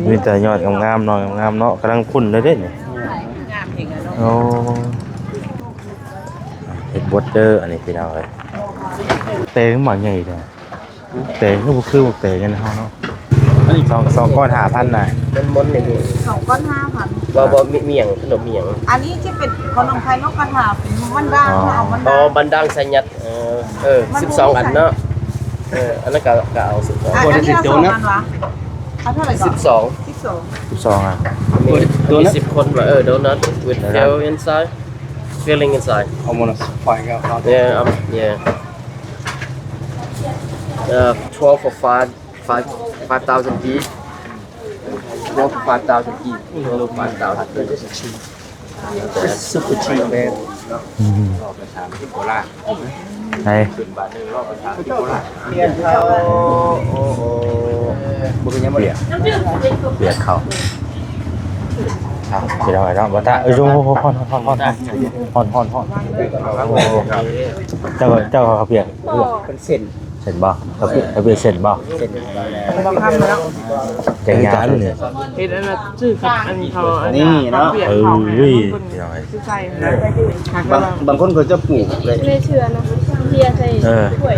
ມີແຕ່ຍອດງາມໆ ໜ່ວຍງາມໆ ເນາະ ກຳລັງຂຶ້ນເລີຍເດ້ນີ້. ໂອ້ ເຮັດບົດເດີ ອັນນີ້ພີ່ນ້ອງເອີຍ. ແຕງໝາກໃຫຍ່ແທ້ ແຕງຄືບໍ່ຄືໝາກແຕງອັນເຮົາເນາະ. ອັນນີ້ສອງ ສອງກ້ອນຫ້າພັນນະ. ມັນມົນນີ້ມີ ສອງກ້ອນຫ້າພັນ. ບໍ່ ບໍ່ມີ ມີຫຍັງ ຂະໜົມມີຫຍັງ? ອັນນີ້ຈະເປັນຂະໜົມໄຂ່ນົກກະທາ ເປັນມັນດາງ. ອໍ ເຮົາເອົາມັນດາງ. ອໍ ມັນດາງໃສ່ຍັດ. ເອີ ເອີ ມັນ ສິບສອງອັນເນາະ. ເອີ ອັນນັ້ນກໍ ກໍເອົາສິບສອງ. ອັນນີ້ເອົາສອງອັນຫວາ? ເອົາເທົ່າໃດ? ສິບສອງ ສິບສອງ ສິບສອງ ອ່ະ. ມີ ໂດນັດ ມີສິບຄົນວ່າ. ເອີ donut with fill inside, filling inside. I wanna find out how to. Yeah, um, yeah. Uh, twelve for five, five, five thousand ກີບ. Twelve for five thousand ກີບ. Twelve for five thousand ກີບ. It's super cheap, man. ອືມ ໃຫ້ ປຽກ ປຽກເຂົ້າ ເອົາ ຊິເອົາໃຫ້ເນາະ ບໍ່ຕາ. ເອີຍ ຮ້ອນ ຮ້ອນ ຮ້ອນ ຮ້ອນ ຮ້ອນ ຮ້ອນ. ເຈົ້າ ເຈົ້າເຂົ້າປຽກ ເປັນເສັ້ນ. ເສັ້ນບໍ່? ເຂົາເປັນເສັ້ນບໍ່? ເສັ້ນ ບໍ່ຄຳແລ້ວ ແກງຫຍ້ານີ້ ເຮັດອັນນັ້ນ ຊື້ກັບອັນເຂົາ ອັນນີ້ເນາະ. ເອີຍ ພີ່ນ້ອງເອີຍ ຊິໃສ່ນະ. ບາງ ບາງຄົນເຂົາຈະປູກເລີຍ ໃນເສື້ອນະ ເທໃສ່ ເອີ ຖ້ວຍ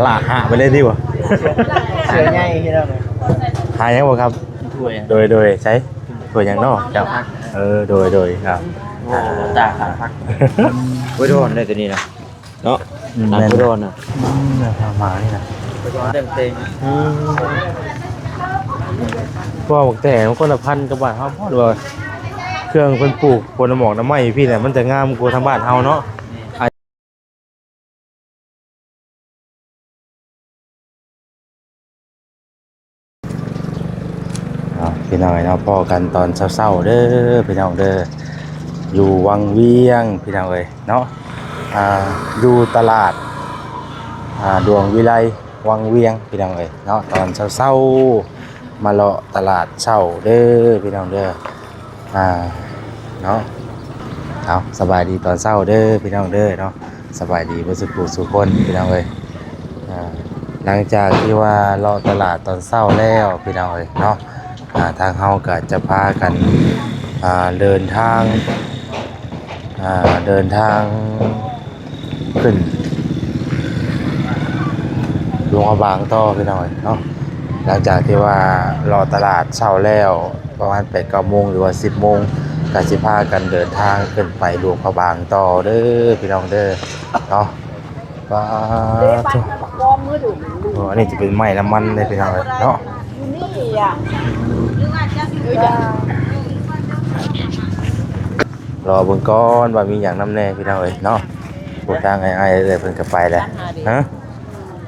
ລາກຫາກໄປເລີຍຕິບໍ່? ເສື້ອໃຫຍ່ພີ່ນ້ອງ. ຫາຫຍັງບໍ່ຄັບ? ຖ້ວຍ. ໂດຍ ໂດຍ ໃສຖ້ວຍຫຍັງເນາະເຈົ້າ? ເອີ ໂດຍ ໂດຍ ເອົາ ໂອ້ ຕາຂາດຄັກ. ໂອ້ຍ ຮ້ອນເດ້ຕົວນີ້ນະ. ເນາະ ອືມ ແມ່ນ ຕາມໂຄໂຣນນະ. ອືມ ເລື່ອງທາງມານີ້ນະ ເລື່ອງເຕັງ. ອືມ ເວົ້າແຕ່ມັນຄົນລະພັນກັບບ້ານເຮົາບໍ່ ຫຼືວ່າເຄື່ອງເພິ່ນປູກຜົນໝອກໜໍ່ໄມ້ຢູ່ພີ້ນະ ມັນຈະງາມກວ່າທາງບ້ານເຮົາເນາະ. ເອົາ ພີ່ນ້ອງເອີຍເນາະ ພໍ້ກັນຕອນເຊົ້າໆເດີພີ່ນ້ອງເດີ ຢູ່ວັງວຽງພີ່ນ້ອງເອີຍເນາະ. ອ່າ ຢູ່ຕະຫຼາດ ອ່າ ດວງວິໄລ ວັງວຽງພີ່ນ້ອງເອີຍເນາະ. ຕອນເຊົ້າໆ ມາເລາະຕະຫຼາດເຊົ້າເດີພີ່ນ້ອງເດີ. ອ່າ ເນາະ ເອົາ ສະບາຍດີຕອນເຊົ້າເດີພີ່ນ້ອງເດີເນາະ. ສະບາຍດີເບິດສູ່ຜູ້ສູ່ຄົນພີ່ນ້ອງເອີຍ. ອ່າ ຫຼັງຈາກທີ່ວ່າເລາະຕະຫຼາດຕອນເຊົ້າແລ້ວພີ່ນ້ອງເອີຍເນາະ ອ່າ ທາງເຮົາກໍຈະພາກັນ ອ່າ ເດີນທາງ ອ່າ ເດີນທາງຂຶ້ນຫຼວງພະບາງຕໍ່ພີ່ນ້ອງເອີຍເນາະ. ຫຼັງຈາກທີ່ວ່າເລາະຕະຫຼາດເຊົ້າແລ້ວ ປະມານແປດເກົ້າໂມງ ຫຼືວ່າສິບໂມງ ກໍຊິພາກັນເດີນທາງຂຶ້ນໄປຫຼວງພະບາງຕໍ່ເດີພີ່ນ້ອງເດີເນາະ. ປາດໂທ້ ໂອ້ ອັນນີ້ຈະເປັນໄມ້ນ້ຳມັນເດ້ພີ່ນ້ອງເອີຍເນາະ. ລໍເບິ່ງກ່ອນວ່າມີຫຍັງນຳແດ່ພີ່ນ້ອງເອີຍເນາະ. ໂອ້ ທາງອ້າຍໆເອື້ອຍເພິ່ນກໍໄປແລ້ວ.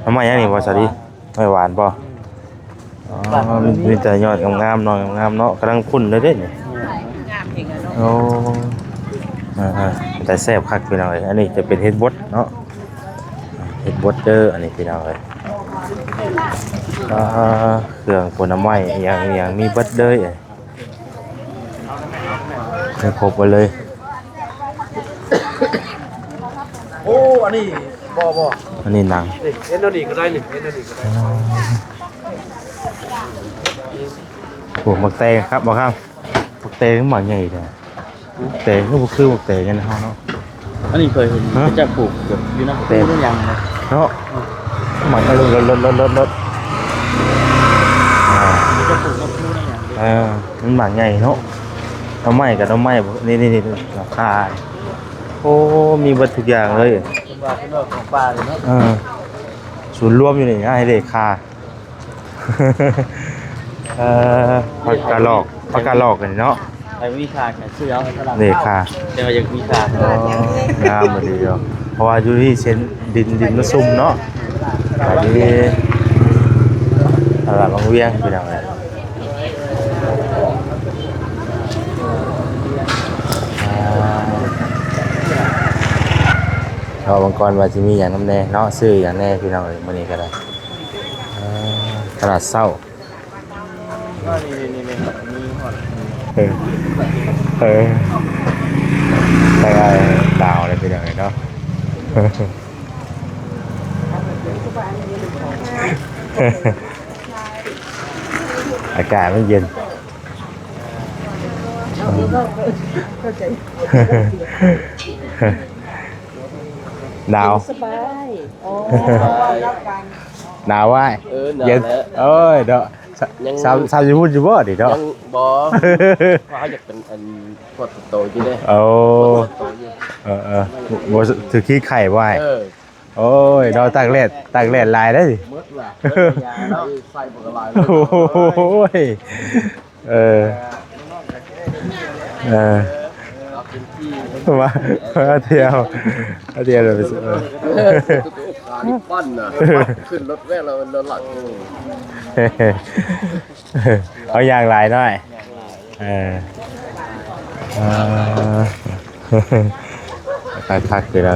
ຮະ ໜໍ່ໄມ້ຫຍັງນີ້ບໍ່ສາລີ? ໄມ້ຫວານບໍ່? ອໍ ມີ ມີແຕ່ຍອດງາມໆ ໜ່ວຍງາມໆ ເນາະ ກຳລັງຂຶ້ນເລີຍເດ້ນີ້. ໂອ້ ເອີໆ ເປັນຕາແຊບຄັກພີ່ນ້ອງເອີຍ. ອັນນີ້ຈະເປັນເຫັດບົດເນາະ ເຫັດບົດເດີ ອັນນີ້ພີ່ນ້ອງເອີຍ. ອ່າ ເຄື່ອງຜົນໄມ້ອີ່ຫຍັງ ອີ່ຫຍັງມີເບິດເລີຍ ໃຫ້ຄົບໄປເລີຍ. ໂອ້ ອັນນີ້ບໍ່ ບໍ່ ອັນນີ້ໜັງ ນີ້ ເຫັນແນວນີ້ກໍໄດ້ ນີ້ ເຫັນແນວນີ້ກໍໄດ້. ອໍ ໂອ້ ໝາກແຕງຄັກບໍ່ຄັກ? ໝາກແຕງໝາກໃຫຍ່ແທ້. ແຕງກໍບໍ່ຄືໝາກແຕງອັນເຮົາເນາະ. ອັນນີ້ເຄີຍເຫັນ ຮະ ເຂົາເຈົ້າປູກແບບຢູ່ນຳພູນຳຫຍັງນະເນາະ. ເອີ ໝາກເລີດໆໆໆ ອ່າ ເຂົາເຈົ້າປູກນຳພູນຳຫຍັງ. ເອີ ມັນໝາກໃຫຍ່ເນາະ. ໜໍ່ໄມ້ກໍໜໍ່ໄມ້ ນີ້ໆໆ ຂາ. ໂອ້ ມີເບິດທຸກຢ່າງເລີຍ. ເພິ່ນວ່າເພິ່ນເວົ້າຂອງປ່າເລີຍເນາະ. ເອີ ສູນລວມຢູ່ນີ້ນະ ໃຫ້ເລຂາ. ເອີ ຜັກກາດຫຼອກ ຜັກກາດຫຼອກອັນນີ້ເນາະ. ໃຜມີຂາກໍຊື້ເອົາຕະຫຼາດ ເດ້ຂາ ແຕ່ວ່າຢາກມີຂາ. ອໍ ງາມອີ່ຫຼີເນາະ ເພາະວ່າຢູ່ທີ່ເສັ້ນດິນ ດິນມັນຊຸ່ມເນາະ. ອັນນີ້ຕະຫຼາດວັງວຽງພີ່ນ້ອງເອີຍ. ອ່າ ເຮົາເບິ່ງກ່ອນວ່າຊິມີຫຍັງນຳແດ່ເນາະ ຊື້ຫຍັງແດ່ພີ່ນ້ອງເອີຍ ມື້ນີ້ກໍໄດ້. ອ່າ ຕະຫຼາດເຊົ້າ ເອີ ເອີ ໄປດາວເລີຍພີ່ນ້ອງເອີຍເນາະ. ສະບາຍດີ ສະບາຍດີ ສະບາຍດີ. ອາກາດມັນເຢັນ. ໜາວ. ສະບາຍ. ໂອ້ ໜາວຫວາຍ? ເອີ ໜາວແຫຼະ. ເຢັນ. ໂອ້ຍເນາະ. ສາວ ສາວຢູ່ພຸ້ນຢູ່ບໍ່ນີ້ເນາະ? ຍັງບໍ່. ເພາະເຮົາຢາກເປັນອັນ ປວດໂຕຢູ່ເດ້. ໂອ້ ເອີໆ ບໍ່ຖືກຂີ້ໄຂ້ຫວາຍ? ເອີ ໂອ້ຍ ເນາະ ຕາກແດດ ຕາກແດດຫຼາຍເດ້. ໝົດລະ ໃສ່ບໍ່ຫຼາຍ. ໂອ້ຍ ເອີ ເອີ ມາ ມາທ່ຽວ ມາທ່ຽວ. ປັ່ນນະ ຂຶ້ນລົດແວ່ນແລ້ວນອນຫຼັບ. ເຮົາຍ່າງຫຼາຍໜ້ອຍ. ເອີ ເອີ ຄັກໆ ເລີຍ. ເອ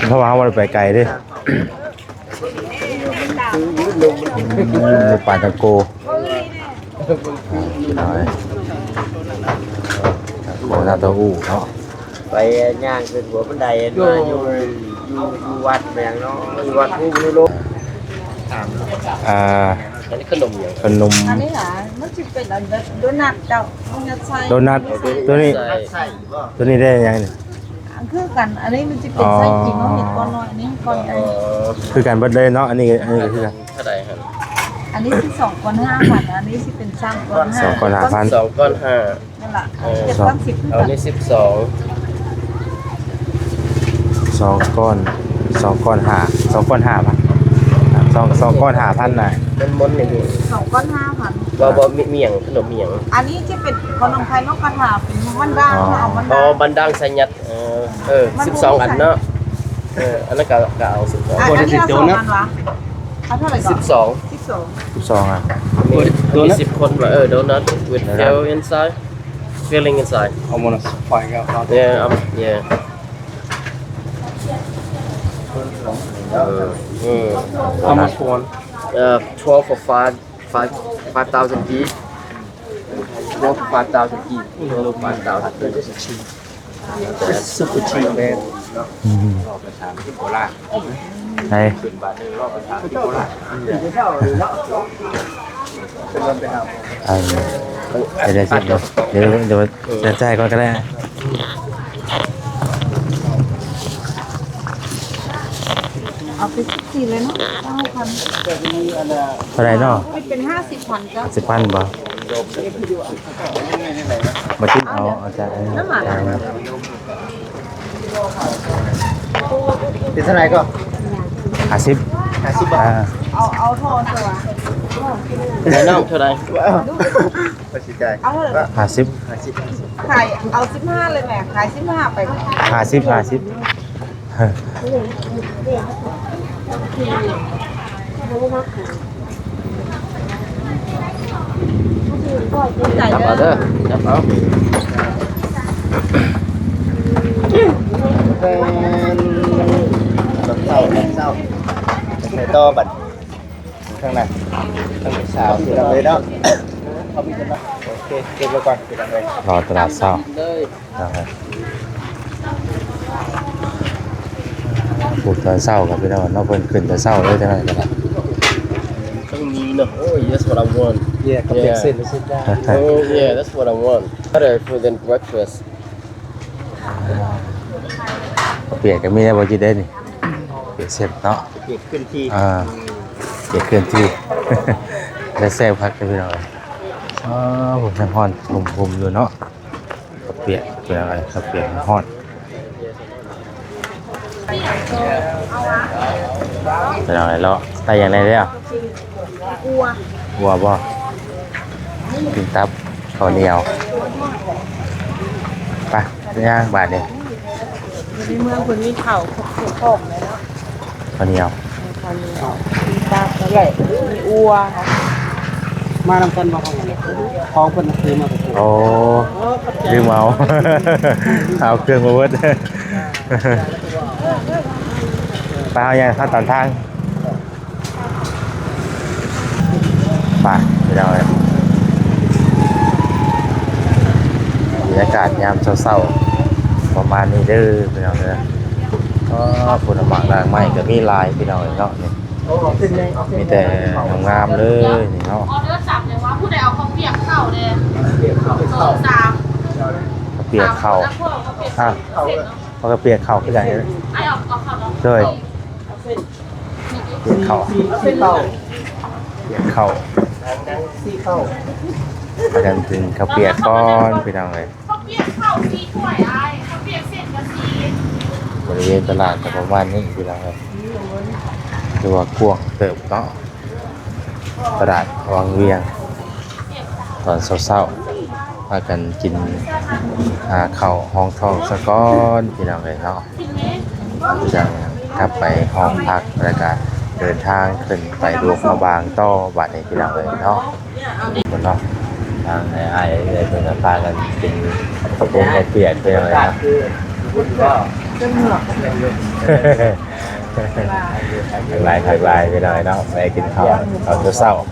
ີ ເພາະວ່າເຮົາບໍ່ໄດ້ໄປໄກເດ້. ເອີ ປາຕັງໂກ ປາຕັງໂກ ນ້ຳເຕົ້າຫູ້ເນາະ. ໄປຍ່າງຂຶ້ນຫົວບັນໄດ ໂດຍ ມາຢູ່ ຢູ່ ຢູ່ວັດແມ່ນຫຍັງເນາະ ຢູ່ວັດພູມະນຸໂລມ. ອ່າ ອັນນີ້ຂະໜົມຫຍັງ? ຂະໜົມ ອັນນີ້ຫວາ ມັນຊິເປັນອັນແບບໂດນັດເຈົ້າ ໂດນັດໃສ່ ໂດນັດ ໂຕນີ້ ໂຕນີ້ໄດ້ຫຍັງນີ້? ຄືກັນ ອັນນີ້ມັນຊິເປັນໄສ້ຈິງ ເຮົາເຮັດກ້ອນນ້ອຍ ອັນນີ້ກ້ອນໃຫຍ່. ອໍ ຄືກັນເບິດເລີຍເນາະ ອັນນີ້ ອັນນີ້ກໍຄືກັນ. ເທົ່າໃດຫັ້ນ? ອັນນີ້ສິບສອງກ້ອນຫ້າພັນ ອັນນີ້ຊິເປັນສາມກ້ອນຫ້າ ສອງກ້ອນຫ້າພັນ ສອງກ້ອນຫ້າ. ນັ້ນລະ ເອີ ເຈັດພັນສິບ ເອົານີ້ສິບສອງ ສອງກ້ອນ ສອງກ້ອນຫ້າ ສອງກ້ອນຫ້າພັນ ສອງ ສອງກ້ອນຫ້າພັນນະ. ມັນມົນນີ້ ສອງກ້ອນຫ້າພັນ ບໍ່ ບໍ່ ມີ ມີຫຍັງ ຂະໜົມມີຫຍັງ? ອັນນີ້ຈະເປັນຂະໜົມໄຂ່ນົກກະທາ ເປັນມັນດາງ ອໍ ເອົາມັນດາງ ອໍ ມັນດາງໃສ່ຍັດ. ເອີ ເອີ ມັນ ສິບສອງອັນເນາະ. ເອີ ອັນນັ້ນກໍ ກໍເອົາສິບສອງ ອັນນີ້ເອົາສອງອັນຫວາ? ເອົາເທົ່າໃດກໍ? ສິບສອງ ສິບສອງ ສິບສອງ ອ່ະ ໂຕນີ້ສິບຄົນ. ເອີ ໂດນັດ with fill inside, filling inside. I wanna find out how. Yeah, um, yeah. ເອີ ເອີ how much for one? Uh, twelve for five, five, five thousand ki. Twelve for five thousand ki. Twelve for five thousand ki. Super cheap, man. ອືມ ລອບລະສາມສິບກວ່າລ້ານ. ໃສ? ຂຶ້ນບາດໜຶ່ງລອບລະສາມສິບກວ່າລ້ານ. ອັນ ດຽວ ດຽວ ດຽວ ດຽວຈ່າຍກ່ອນກໍໄດ້. ເອົາໄປສິບສີ່ເລີຍເນາະ ເກົ້າພັນ. ເທົ່າໃດເນາະ? ເປັນຫ້າສິບພັນຈ້ະ. ຫ້າສິບພັນບໍ່? ມາຕິດເອົາ ອາຈານ ເປັນເທົ່າໃດກໍ? ຫ້າສິບ ຫ້າສິບ ອ່າ ເອົາ ເອົາທໍ່ເທື່ອ ແລ້ວນ້ອງເທົ່າໃດ? ວ່າຊິຈ່າຍ ເອົາເທົ່າໃດ? ຫ້າສິບ ຫ້າສິບ ຂາຍ ເອົາສິບຫ້າເລີຍແໝ່ ຂາຍສິບຫ້າໄປ. ຫ້າສິບ ຫ້າສິບ. ຈັບເອົາເດີ ຈັບເອົາ. ເອີ ເຊົ້າ ເຊົ້າ ໃສ່ຕໍ່ບັດ ຂ້າງໜ້າ ຂ້າງສາວ ພີ່ນ້ອງເອີຍເນາະ. ໂອເຄ ເກັບໄວ້ກ່ອນ ພີ່ນ້ອງເອີຍ ລໍຕະຫຼາດເຊົ້າ. ປູກຕອນເຊົ້າກັບພີ່ນ້ອງເນາະ ເພິ່ນຂຶ້ນແຕ່ເຊົ້າເລີຍ ຈັ່ງນັ້ນກໍໄດ້. ຕ້ອງມີເນາະ. Oh, that's what I want. Yeah, ກໍເປັນເສັ້ນ ເສັ້ນໄດ້. Oh, yeah, that's what I want. Better food than breakfast. ເຂົ້າປຽກກໍມີແລ້ວ ບໍ່ກິນໄດ້ນີ້ ເປີເຊັນເນາະ ເປີເຄື່ອນທີ່. ອ່າ ເປີເຄື່ອນທີ່ ແລ້ວແຊບຄັກເດີພີ່ນ້ອງ. ອໍ ໂຫ ຍັງຮ້ອນຫຸ່ມໆຢູ່ເນາະ ເຂົ້າປຽກ ເປັນອະໄລ ເຂົ້າປຽກຮ້ອນ. ເປັນອະໄລເລາະ ໄດ້ຫຍັງແດ່ເດ? ອັວ ອັວບໍ່? ກິນຕັບ ເຂົ້າໜຽວ. ໄປ ຍ່າງບາດນີ້. ຢູ່ໃນເມືອງເພິ່ນມີເຂົ້າຄົບທຸກຂອງເລີຍເນາະ. ເຂົ້າໜຽວ ເຂົ້າໜຽວ ມີຕັບ ມີອັວ. ມານຳກັນບໍ່? ຂອງເພິ່ນ ຂອງເພິ່ນນະ ຊື້ມາແຕ່. ໂອ້ ລືມເອົາ ເອົາເຄື່ອງມາເບິດ. ໄປເອົາຫຍັງ ເອົາຕາມທາງ. ໄປ ພີ່ນ້ອງເອີຍ ບັນຍາກາດຍາມເຊົ້າໆ ປະມານນີ້ເດີພີ່ນ້ອງເດີ. ເ ອໍ ຜົນໝາກ ໝາກໄມ້ກໍມີຫຼາຍພີ່ນ້ອງເອີຍເນາະ ນີ້ ມີແຕ່ງາມໆເລີຍນີ້ເນາະ. ອອເດີສາມ ແຕ່ວ່າຜູ້ໃດເອົາເຂົ້າປຽກເຂົ້າແດ່ ສອງ ສາມ ເຂົ້າປຽກເຂົ້າ ອ່ະ ເຂົ້າປຽກເຂົ້າຄືກັນ ໂດຍ ປຽກເຂົ້າ ເອົາເສັ້ນເຂົ້າ ປຽກເຂົ້າ ຫຍັງໆ ຊິເຂົ້າ ພາກັນກິນເຂົ້າປຽກກ່ອນພີ່ນ້ອງເອີຍ. ເຂົ້າປຽກເຂົ້າສີ່ຖ້ວຍອ້າຍ ເຂົ້າປຽກເສັ້ນກໍສີ່ ບໍລິເວນຕະຫຼາດກໍປະມານນີ້ພີ່ນ້ອງເອີຍ ຖືວ່າກວ້າງເຕີບເນາະ ຕະຫຼາດວັງວຽງ. ຕອນເຊົ້າໆ ພາກັນກິນ ຫາເຂົ້າຮອງທ້ອງສາກ່ອນພີ່ນ້ອງເອີຍເນາະ ຈັ່ງກັບໄປຫ້ອງພັກ ແລ້ວກະເດີນທາງຂຶ້ນໄປຫຼວງພະບາງຕໍ່ບາດນີ້ພີ່ນ້ອງເອີຍເນາະ. ພຸ້ນເນາະ ທາງອ້າຍເອື້ອຍເພິ່ນກໍພາກັນກິນເຂົ້າປຸງເຂົ້າປຽກພີ່ນ້ອງເອີຍເນາະ ຫຼາຍຄັກຫຼາຍພີ່ນ້ອງເອີຍເນາະ ໄປກິນເຂົ້າຕອນເຊົ້າໆ.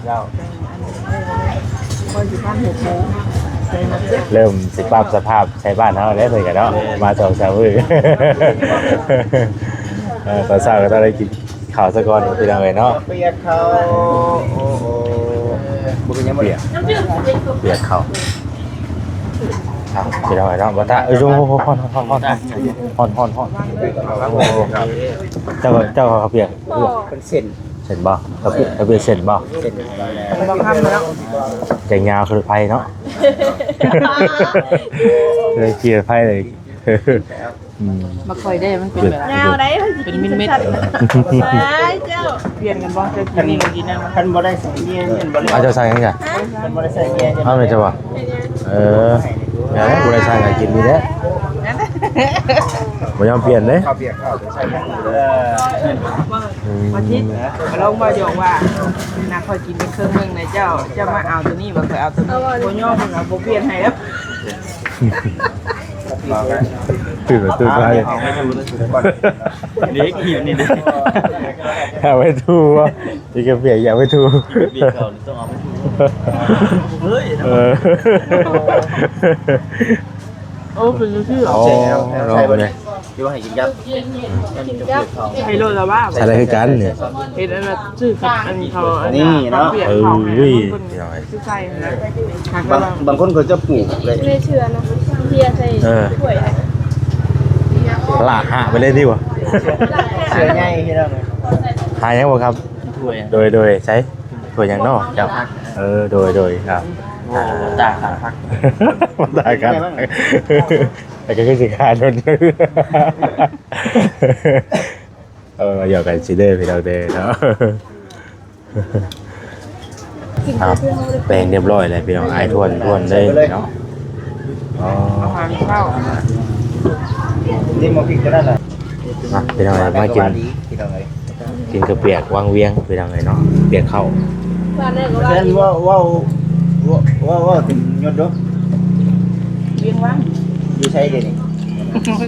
ເລີ່ມຊິປັບສະພາບໃສ່ບ້ານເຮົາແລ້ວເພິ່ນກະເນາະ ມາສອງສາມມື້ ເອີ ຕອນເຊົ້າກໍຕ້ອງໄດ້ກິນເຂົ້າສາກ່ອນພີ່ນ້ອງເອີຍເນາະ ປຽກເຂົ້າ ໂອ້ໂຫ ບໍ່ເປັນຫຍັງ ບໍ່ເປັນຫຍັງ ປຽກເຂົ້າ ອ່ະ ພີ່ນ້ອງເອີຍເນາະ ບໍ່ຕາ ເອີ ຮ້ອນ ຮ້ອນ ຮ້ອນ ຮ້ອນ ເຈົ້າ ເຈົ້າເຂົ້າປຽກ ເປັນເສັ້ນ ເສັ້ນບໍ່? ເຂົ້າປຽກເສັ້ນບໍ່? ເສັ້ນ ບໍ່ຄຳແລ້ວ ແກງຍາວຄືໄຟເນາະ ເລີຍເກຍໄຟເລີຍ ອືມ ບໍ່ຄ່ອຍໄດ້ ມັນເປັນແບບຍາວໄດ໋ ເປັນເມັດໆ ເຈົ້າ ປ່ຽນກັນບໍ່? ເຈົ້າກິນນີ້ ຂ້ອຍກິນນັ້ນ ຄັນບໍ່ໄດ້ໃສ່ເມຍ ເອີ ເຈົ້າສັ່ງຫຍັງ? ຄັນບໍ່ໄດ້ໃສ່ເມຍ ເອົາແມ່ນເຈົ້າບໍ່? ເອີ ບໍ່ໄດ້ສັ່ງກໍກິນນີ້ແຫຼະ ບໍ່ຍອມປ່ຽນເດ້ ເຂົ້າປຽກເຂົ້າ ເຈົ້າໃສ່ ເອີ ອືມ ອາທິດ ລອງວ່າຢອກວ່າ ນະ ຂ້ອຍກິນເປັນເຄິ່ງໜຶ່ງນະເຈົ້າ ເຈົ້າມາເອົາໂຕນີ້ ວ່າຂ້ອຍເອົາໂຕນີ້ ບໍ່ຍອມ ເພິ່ນວ່າບໍ່ປ່ຽນໃຫ້ແລ້ວ ຕື່ນມາຕື່ນມາ ເດັກອີ່ນີ້ເດ້ ຫາໄວ້ທູ ອີກກະເປຍ ຢາກໄວ້ທູ ເບຍເຂົານີ້ຕ້ອງເອົາໄວ້ທູ ເອີ ໂອ້ ເປັນຈັ່ງຊີ້ເຫາ ລອງເບິ່ງ ຫຼືວ່າໃຫ້ກິນກັບ ໃຫ້ໂລດລະວ່າ ໃສ່ໄດ້ຄືກັນນີ້ ເຮັດອັນນັ້ນຊື້ກັບອັນເຂົາ ອັນນີ້ເນາະ ເອີຍ ຄືໃສ່ຫັ້ນນະ ບາງ ບາງຄົນເຂົາຈະປູກເລີຍ ບໍ່ໄດ້ເຊື່ອເນາະ ເທໃສ່ ເອີ ຖ້ວຍ ລາກຫາໄປເລີຍຕິວະ ເສືອໃຫຍ່ພີ່ນ້ອງ ຫາຫຍັງບໍ່ຄັບ ຖ້ວຍ ໂດຍ ໂດຍ ໃສ ຖ້ວຍຫຍັງເນາະ ເຈົ້າ ເອີ ໂດຍ ໂດຍ ອ່າ ຕາຂາດພັກ ຕາຂາດພັກ ແຕ່ກໍຄືຊິຂາດໂດນ ເອີ ຢອກກັນຊິເດີພີ່ນ້ອງເດີເນາະ ເອົາ ແປງຮຽບຮ້ອຍແລ້ວພີ່ນ້ອງ ອ້າຍຖ້ວນ ຖ້ວນເລີຍເນາະ ອໍ ອາຫານເຊົ້າ ນີ້ໝໍ້ພິກຕົວນັ້ນນະ ມາພີ່ນ້ອງເອີຍ ມາກິນ ກິນເຂົ້າປຽກວັງວຽງພີ່ນ້ອງເອີຍເນາະ ປຽກເຂົ້າ ວ່າແລ້ວກໍວ່າ ແມ່ນ ເວົ້າ ເວົ້າ ເວົ້າ ເວົ້າ ເວົ້າເປັນຍົດດູ ວຽງວັງ ຢູ່ໃສດຽວນີ້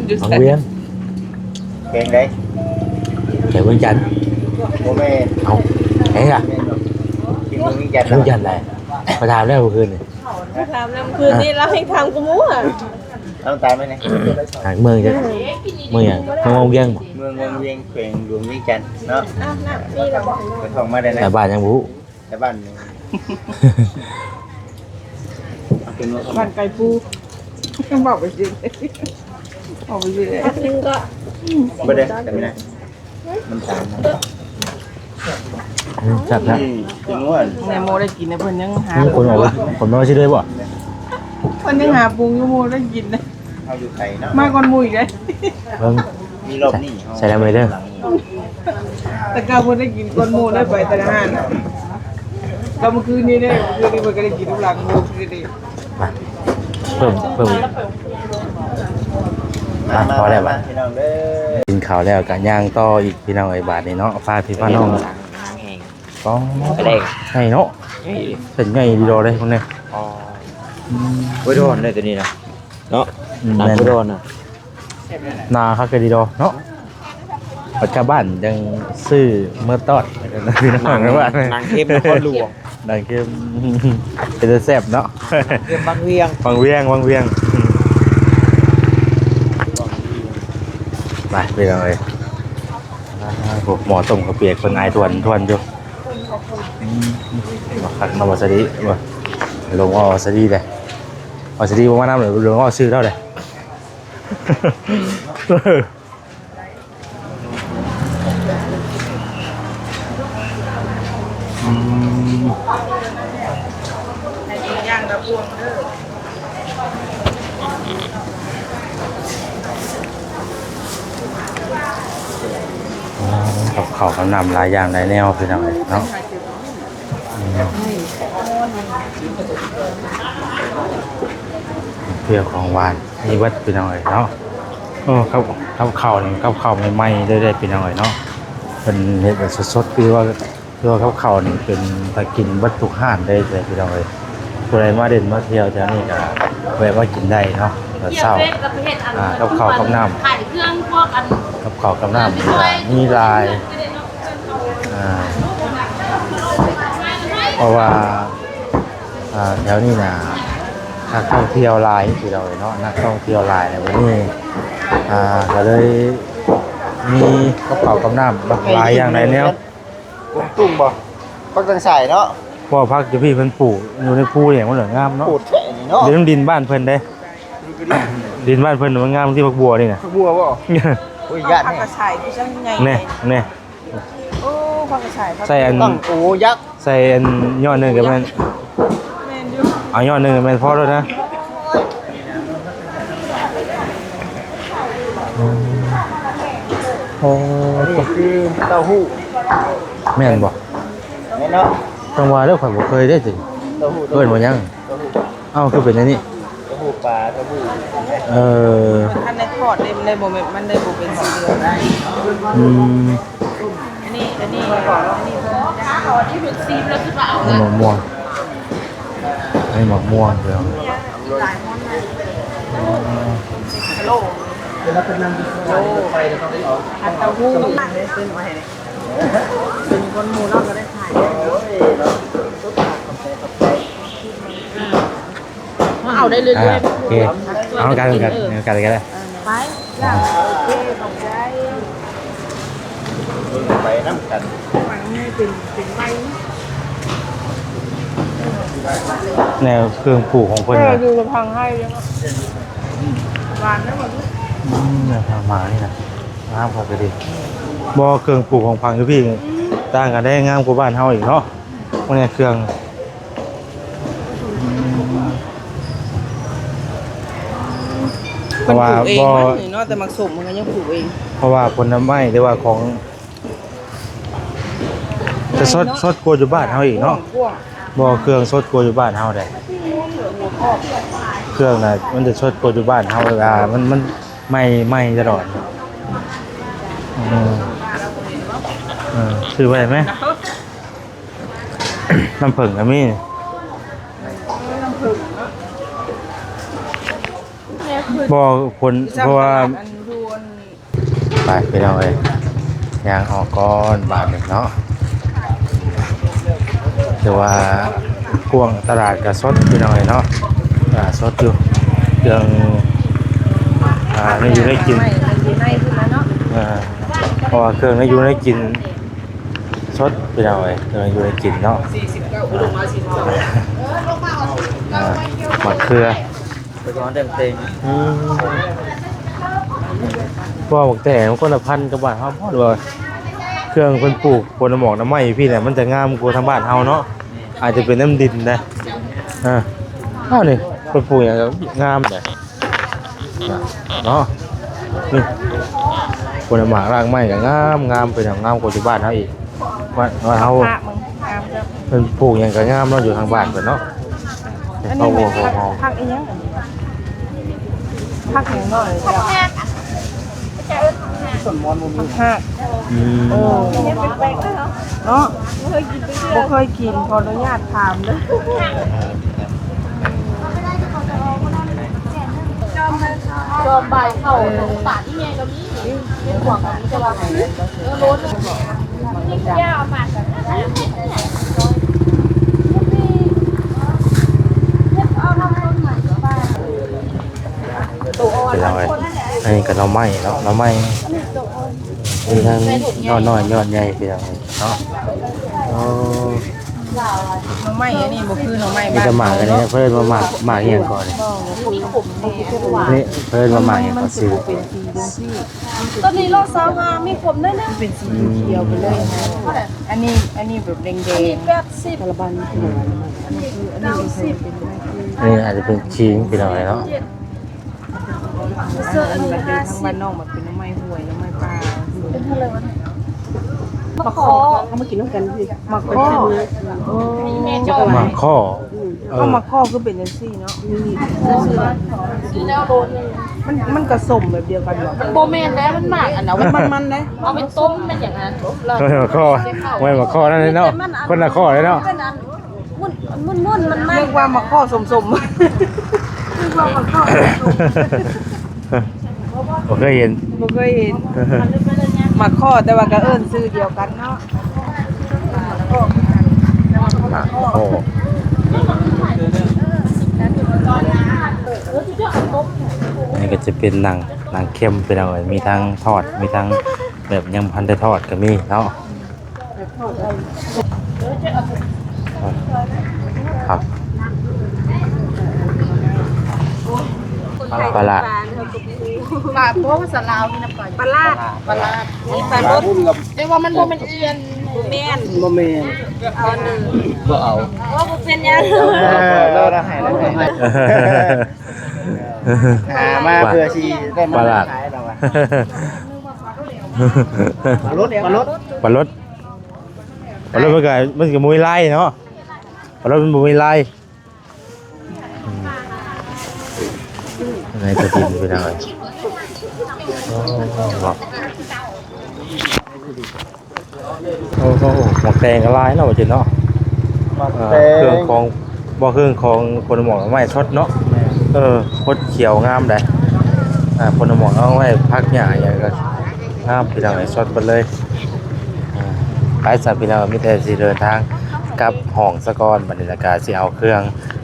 ຢູ່ໃສ ວັງວຽງ ແຂວງໃດ? ແຂວງວຽງຈັນ ບໍ່ແມ່ນ ເອົ້າ ແຂວງຫຍັງ? ແຂວງວຽງຈັນ ວຽງຈັນໃດ? ໄປຖາມແລ້ວມື້ຄືນນີ້ ຖາມແລ້ວມື້ຄືນນີ້ ລາວແຮ່ງຖາມກວ່າໝູ່ຫະ ເອົາຕາມໄປນີ້ ເມືອງຈັກ ເມືອງຫຍັງ? ເມືອງວັງວຽງບໍ? ເມືອງວັງວຽງ ແຂວງຫຼວງວຽງຈັນເນາະ ອ້າວ ນີ້ລະ ໄປທ່ອງມາໄດ້ນະ ແຕ່ບ້ານຍັງບໍ່ຮູ້ ແຕ່ບ້ານນີ້ ບ້ານໄກ່ປູ ເວົ້າໄປຊື່ ເວົ້າໄປຊື່ ບໍ່ໄດ້ ແຕ່ບໍ່ໄດ້ ມັນຕາມ ອືມ ແຊບໆ ອືມ ເປັນຫວານ ແມ່ໂມໄດ້ກິນ ແຕ່ເພິ່ນຍັງຫາ ອືມ ຄົນອອກ ຄົນມາຊິເລີຍບໍ່? ເພິ່ນຍັງຫາປຸງຢູ່ ໂມໄດ້ກິນນະ ເຮົາຢູ່ໄກເນາະ ມາກ່ອນໝູ່ອີກເດ້ ເບິ່ງ ມີລອບນີ້ ໃສ່ແລ້ວບໍ່ເດີ ແຕ່ເກົ່າບໍ່ໄດ້ກິນກ່ອນໝູ່ໄດ້ໄປແຕ່ລະຮ້ານ ກໍມື້ຄືນນີ້ເດ້ ມື້ຄືນນີ້ເພິ່ນກໍໄດ້ກິນນຳຫຼັງໝູ່ຄືນນີ້ ມາ ເພີ່ມ ເພີ່ມອີກ ອ່ະ ພໍແລ້ວ ມາ ພີ່ນ້ອງເດີ ກິນເຂົ້າແລ້ວກໍຍ່າງຕໍ່ອີກ ພີ່ນ້ອງເອີຍ ບາດນີ້ເນາະ ພາພີ່ພານ້ອງ ອໍ ກະແດງ ໃຫຍ່ເນາະ ເສັ້ນໃຫຍ່ດີດອເດ້ພວກນີ້ ອໍ ອືມ ໂອ້ຍ ດອນເດ້ຕົວນີ້ນະ ເນາະ ອືມ ໜັງ ແມ່ນ ໂອ້ຍ ດອນນະ ໜາຄັກກະດີດອເນາະ ປັດຈະບັນຈັ່ງຊື້ເມືອຕອດ ພີ່ນ້ອງ ໜັງ ເນາະ ໜັງເຄັມນະຄອນຫຼວງ ໜັງເຄັມ ເປັນຕາແຊບເນາະ ເຄັມວັງວຽງ ວັງວຽງ ວັງວຽງ ໄປ ພີ່ນ້ອງເອີຍ ໂອ້ ໝໍ້ຕົ້ມເຂົ້າປຽກເພິ່ນອາຍທວນໆຢູ່. ອືມ ມາຄັກເນາະ ວາສະດີ ລົງເວົ້າວາສະດີເດ້ ວາສະດີບໍ່ມານຳເລີຍ ລົງເວົ້າຊື່ເຮົາເດ້. ອືມ ອໍ ກັບເຂົ້າກັບນ້ຳຫຼາຍຢ່າງຫຼາຍແນວ ພີ່ນ້ອງເອີຍເນາະ. ອືມ ເພື່ອຂອງຫວານມີເບິດ ພີ່ນ້ອງເອີຍເນາະ. ໂອ້ ກັບ ກັບເຂົ້ານີ້ ກັບເຂົ້າໃໝ່ໆເລີຍເດ້ ພີ່ນ້ອງເອີຍເນາະ. ເພິ່ນເຮັດແບບສົດໆ ຄືວ່າ ຄືວ່າກັບເຂົ້ານີ້ເປັນຕາກິນເບິດທຸກຮ້ານເລີຍ ພີ່ນ້ອງເອີຍ. ຜູ້ໃດມາຫຼິ້ນມາທ່ຽວແຖວນີ້ກໍແວະມາກິນໄດ້ເນາະ ຕອນເຊົ້າ. ອ່າ ກັບເຂົ້າກັບນ້ຳ ກັບເຂົ້າກັບນ້ຳນີ້ກໍມີຫຼາຍ ອ່າ ເພາະວ່າ ອ່າ ແຖວນີ້ນະ ນັກທ່ອງທ່ຽວຫຼາຍ ພີ່ນ້ອງເອີຍເນາະ ນັກທ່ອງທ່ຽວຫຼາຍ ແລ້ວບັດນີ້ ອ່າ ກໍເລີຍມີກັບເຂົ້າກັບນ້ຳຫຼາກຫຼາຍຢ່າງຫຼາຍແນວ. ກວາງຕຸ້ງບໍ່? ຜັກຕັງສາຍເນາະ. ເພາະວ່າຜັກຢູ່ພີ້ເພິ່ນປູກຢູ່ໃນພູນີ້ ມັນເຫຼືອງາມເນາະ ປູກແທ້ນີ້ເນາະ. ເດ້ ມັນດິນບ້ານເພິ່ນເດ້ ດິນບ້ານເພິ່ນມັນງາມທີ່ຜັກບົວນີ້ນະ. ຜັກບົວບໍ່? ໂອ້ຍ ຢ້ານ ຜັກກະສາຍຄືຈັ່ງໃຫຍ່ແນ່ ແນ່. ໂອ້ ຜັກກະສາຍ ໃສ່ອັນ ຕັ້ງໂອຍັກ ໃສ່ອັນຍອດໜຶ່ງກໍແມ່ນ ແມ່ນຢູ່ ເອົາຍອດໜຶ່ງກໍແມ່ນພໍແລ້ວນະ. ໂອ້ ນີ້ຄືເຕົ້າຫູ້ ແມ່ນບໍ່? ແມ່ນເນາະ. ຈັ່ງວ່າແລ້ວ ຂ້ອຍບໍ່ເຄີຍເດ້ ເຕົ້າຫູ້ ເອີ້ນວ່າຫຍັງ? ເຕົ້າຫູ້ ເອົ້າ ຄືເປັນອັນນີ້? ເຕົ້າຫູ້ປາ ເຕົ້າຫູ້ ເອີ ມັນທັນໄດ້ທອດເດ້ ມັນໄດ້ບໍ່ແມ່ນ ມັນໄດ້ບໍ່ເປັນສີເຫຼືອງ. ອືມ ອັນນີ້ ອັນນີ້ ອັນນີ້ເພິ່ນ ອັນນີ້ເປັນຊີມແລ້ວຄືວ່າເອົາ ອັນນີ້ໝາກມ່ວງ ອັນນີ້ໝາກມ່ວງເດີ. ໂລ ອັນເຕົ້າຫູ້ ເປັນຄົນໝູ່ເນາະ ກໍໄດ້ຂາຍ. ເອົາໄດ້ເລື້ອຍໆ ອ່າ ໂອເຄ ເອົານຳກັນ ເອົານຳກັນ ເອົານຳກັນກໍໄດ້ ໄປ ຈ້າ ໂອເຄ ຂອບໃຈ. ໄປນຳກັນ ແນວເຄື່ອງປູກຂອງເພິ່ນ ເອີ ນະ ຢູ່ລຳພັງໃຫ້ເດ້ ຫວານນະ ອືມ ແນວທາງມານີ້ນະ ງາມຄັກອີ່ຫຼີ. ບໍ່ ເຄື່ອງປູກຂອງພັງຢູ່ພີ້ ອືມ ຕ່າງກັນເດ້ ງາມກວ່າບ້ານເຮົາອີກເນາະ ພວກນີ້ເຄື່ອງ ເພາະວ່າ ເພິ່ນປູກເອງ ບໍ່ ເນາະ ແຕ່ໝາກສົ້ມເພິ່ນກໍຍັງປູກເອງ ເພາະວ່າຜົນໄມ້ ຫຼືວ່າຂອງ ຈະສົດ ສົດກວ່າຢູ່ບ້ານເຮົາອີກເນາະ. ບໍ່ ເຄື່ອງສົດກວ່າຢູ່ບ້ານເຮົາເດ້ ເຄື່ອງນະ ມັນຈະສົດກວ່າຢູ່ບ້ານເຮົາ ເວລາມັນ ມັນໃໝ່ ໃໝ່ຕະຫຼອດ. ເອີ ເອີ ຊື້ໄວ້ໄໝ? ນ້ຳເຜິ້ງກໍມີ ບໍ່ ຄົນ ເພາະວ່າ ໄປພີ່ນ້ອງເອີຍ ຍ່າງອອກກ່ອນບາດນີ້ເນາະ. ຖືວ່າກວ້າງ ຕະຫຼາດກໍສົດພີ່ນ້ອງເອີຍເນາະ ຕະຫຼາດສົດຢູ່ ເຄື່ອງ ອ່າ ແນວຢູ່ແນວກິນ ຢູ່ໃນພຸ້ນລະເນາະ ອ່າ ເພາະວ່າເຄື່ອງແນວຢູ່ແນວກິນ ສົດພີ່ນ້ອງເອີຍ ເອີ ຢູ່ໃນກິນເນາະ ສີ່ສິບເກົ້າ ລົງມາສີ່ສິບເກົ້າ ອ່າ ໝາກເຂືອ ໄປກ່ອນເຕັມເຕັມ ອືມ ເວົ້າບັກແຕງມັນຄົນລະພັນກັບບ້ານເຮົາບໍ່ ຫຼືວ່າເຄື່ອງເພິ່ນປູກຜົນໝອກໜໍ່ໄມ້ຢູ່ພີ້ແຫຼະ ມັນຈະງາມກວ່າທາງບ້ານເຮົາເນາະ ອາດຈະເປັນນຳດິນນະ ອ່າ ອ້າວ ນີ້ເພິ່ນປູກຫຍັງກໍງາມເດ້. ເນາະ ນີ້ ຜົນໝາກລາກໄມ້ກໍງາມ ງາມ ເປັນຫຍັງງາມກວ່າຢູ່ບ້ານເຮົາອີກ ບ້ານ ບ້ານເຮົາ ພະເບິ່ງງາມເດີ ເພິ່ນປູກຫຍັງກໍງາມເນາະ ຢູ່ທາງບ້ານເພິ່ນເນາະ. ອັນນີ້ແມ່ນ ເຂົາ ເຂົາ ເຂົາ ຜັກ ຜັກອີ່ຫຍັງອັນນີ້? ຜັກຫຍັງເນາະ? ຜັກຫາກ ອືມ ເອີ ເນາະ ບໍ່ເຄີຍກິນ ຂໍອະນຸຍາດຖາມເດີ. ຈອມໃບເຂົ້າ ເອີ ປາກອີ່ແມ່ກໍມີ ເປັນພວກກໍມີ ແຕ່ວ່າ ເອີ ໂລໜຶ່ງ ນີ້ຄືເອົາມາ ໂຕອ່ອນ ພີ່ນ້ອງເອີຍ ອັນນີ້ກໍໜໍ່ໄມ້ເນາະ ໜໍ່ໄມ້ ອັນນີ້ໂຕອ່ອນ. ມີທັງຍອດນ້ອຍຍອດໃຫຍ່ ພີ່ນ້ອງເອີຍເນາະ. ໂອ້ ໜໍ່ໄມ້ອັນນີ້ບໍ່ຄືໜໍ່ໄມ້ ມີແຕ່ໝາກອັນນີ້ນະ. ເພິ່ນວ່າໝາກ ໝາກອີ່ຫຍັງເກາະນີ້? ນີ້ເພິ່ນວ່າໝາກອີ່ຫຍັງເກາະ? ຊື່ ໂຕນີ້ໂລຊາວຫ້າ ມີຂົມໜ້ອຍໜຶ່ງ ເປັນສີຂຽວໄປເລີຍນະ. ອັນນີ້ ອັນນີ້ແບບແດງໆ ອັນນີ້ແປດສິບ ສາລະບັນ ອັນນີ້ຄື ອັນນີ້ຄື ອັນນີ້ອາດຈະເປັນຂີງ ພີ່ນ້ອງເອີຍເນາະ. ເຊິ່ງອັນນີ້ທາງບ້ານນ້ອງມັກເປັນໜໍ່ໄມ້ຫ້ວຍ ໜໍ່ໄມ້ປ່າ ເປັນເທົ່າໃດວະ? ໝາກຄໍ່ ເອົາມາກິນນຳກັນ ໝາກຄໍ່ ໝາກຄໍ່ ເອີ ໝາກຄໍ່ຄືເປັນຈັ່ງຊີ້ເນາະ. ມັນ ມັນກະສົ້ມແບບດຽວກັນບໍ່? ບໍ່ແມ່ນແລ້ວ ມັນໝາກອັນນັ້ນ ມັນໆ ເດ້ ເອົາໄປຕົ້ມແມ່ນຫຍັງຫັ້ນ. ໝາກຄໍ່ ແມ່ນໝາກຄໍ່ນັ້ນເນາະ ຄົນລະຂໍ້ເດ້ເນາະ. ມັນ ມັນ ມັນ ມັນ ນຶກວ່າໝາກຄໍ່ສົ້ມໆ ນຶກວ່າໝາກຄໍ່ສົ້ມໆ. ບໍ່ເຄີຍເຫັນ ບໍ່ເຄີຍເຫັນ. ໝາກຄໍ່ ແຕ່ວ່າກະເອີ້ນຊື່ດຽວກັນເນາະ. ໝາກຄໍ່ ນີ້ກະຈະເປັນໜັງ ໜັງເຄັມ ພີ່ນ້ອງເອີຍ. ມີທັງທອດ ມີທັງແບບຍັງບໍ່ທັນໄດ້ທອດກະມີເນາະ. ຄັບ ປາຫຼາດ ປາ ພາສາລາວມີນຳ ປາຫຼາດ ປາຫຼາດ ມີປາລົດ. ແຕ່ວ່າມັນບໍ່ແມ່ນເອີ່ນ ບໍ່ແມ່ນ ບໍ່ແມ່ນ ເອົາໜຶ່ງ ບໍ່ເອົາ ບໍ່ເປັນຫຍັງ. ຫາມາເພື່ອຊິໄດ້ມາຂາຍແລ້ວວ່າ ປາລົດ ປາລົດ ປາລົດ ມັນກະ ມັນກະບໍ່ມີລາຍເນາະ ປາລົດມັນບໍ່ມີລາຍ. ໃນກະດິນ ພີ່ນ້ອງເອີຍ ໂອ້ ເນາະ. ໂອ້ໂຫ ໝາກແຕງກະຫຼາຍເນາະ ວ່າຈິເນາະ. ໝາກແຕງ ເອີ ເຄື່ອງຂອງ ບໍ່ ເຄື່ອງຂອງຜົນໝອກໄມ້ສົດເນາະ. ເອີ ຄົດຂຽວງາມໃດ໋. ອ່າ ຜົນໝອກເອົາໄວ້ຜັກຫຍ້າຫຍັງກະງາມ ພີ່ນ້ອງເອີຍ ສົດເບິດເລີຍ. ອ່າ ໄປຊັ້ນ ພີ່ນ້ອງ ມີແຕ່ຊິເດີນທາງກັບຫ້ອງສາກ່ອນ ບາດນີ້ລະກະຊິເອົາເຄື່ອງ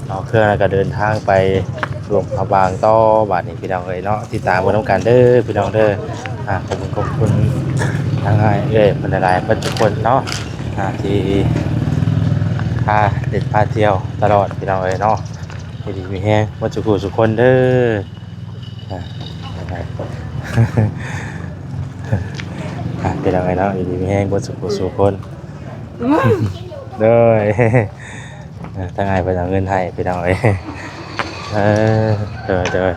ເອົາເຄື່ອງລະກະເດີນທາງໄປຫຼວງພະບາງຕໍ່ ບາດນີ້ ພີ່ນ້ອງເອີຍເນາະ. ຕິດຕາມເບິ່ງນຳກັນເດີ ພີ່ນ້ອງເດີ. ອ່າ ຂອບຄຸນ ຂອບຄຸນທາງອ້າຍເອື້ອຍເພິ່ນຫຼາຍໆ ເບິດທຸກຄົນເນາະ ອ່າ ທີ່ພາເລາະພາທ່ຽວຕະຫຼອດ ພີ່ນ້ອງເອີຍເນາະ. ຢູ່ດີມີແຮງເບິດສູ່ຜູ້ສູ່ຄົນເດີ. ອ່າ ອ່າ ພີ່ນ້ອງເອີຍເນາະ ຢູ່ດີມີແຮງເບິດສູ່ຜູ້ສູ່ຄົນ. ໂດຍ ອ່າ ທາງອ້າຍເພິ່ນເອົາເງິນໃຫ້ ພີ່ນ້ອງເອີຍ. ເອີ ໂດຍ ໂດຍ.